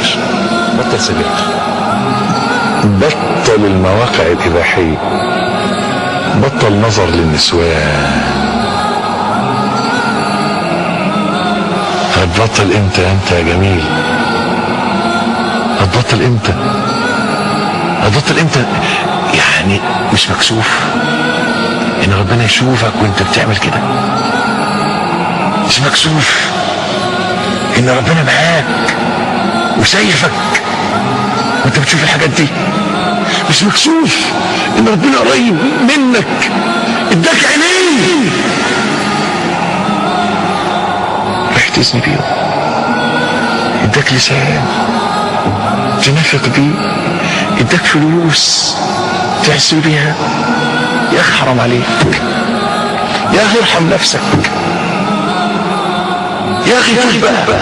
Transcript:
سجاير، بطل سجاير، بطل المواقع الإباحية، بطل نظر للنسوان. هتبطل امتى انت يا جميل؟ هتبطل امتى؟ هتبطل امتى؟ يعني مش مكسوف ان ربنا يشوفك وانت بتعمل كده؟ مش مكسوف ان ربنا معاك وشايفك وانت بتشوف الحاجات دي؟ مش مكسوف ان ربنا قريب منك، اداك عينين راح تزني بيهم، اداك لسان تنافق بيه، اداك فلوس تعسي بيها. يا اخي حرام عليك، يا اخي ارحم نفسك، يا اخي توب بقى.